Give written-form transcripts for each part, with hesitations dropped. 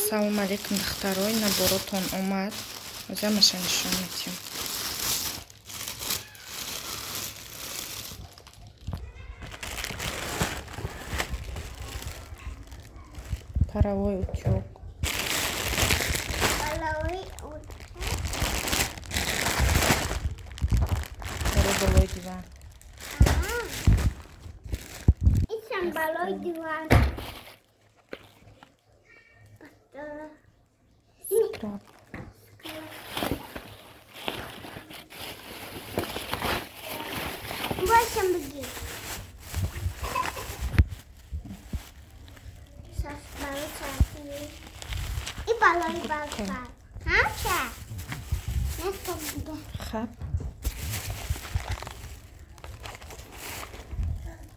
Салом алейкум, духтаро, ина боротон омад. Озамаша нишон медиҳем. Паровой утюг. Паровой утюг. Барои болои диван. Ишам болои диван. Скраб. Бошам бигир. И болои балкон. Ҳамча? Хаб.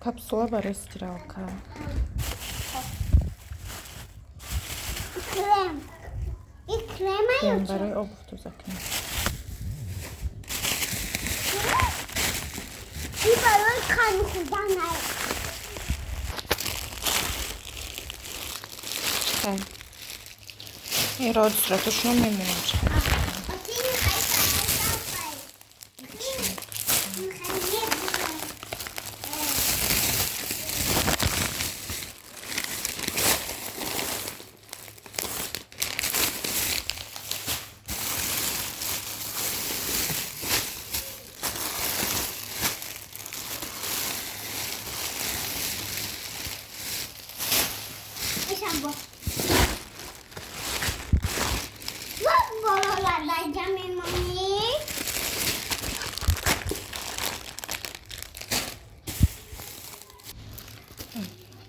Капсула барои стиралка. Крем. И крема Крем барои обув тоза кунем. И барои кан хӯрдан. Хай. Иро суратошро мемонам.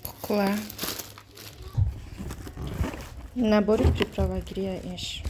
Кукла. Набори приправагирия иш.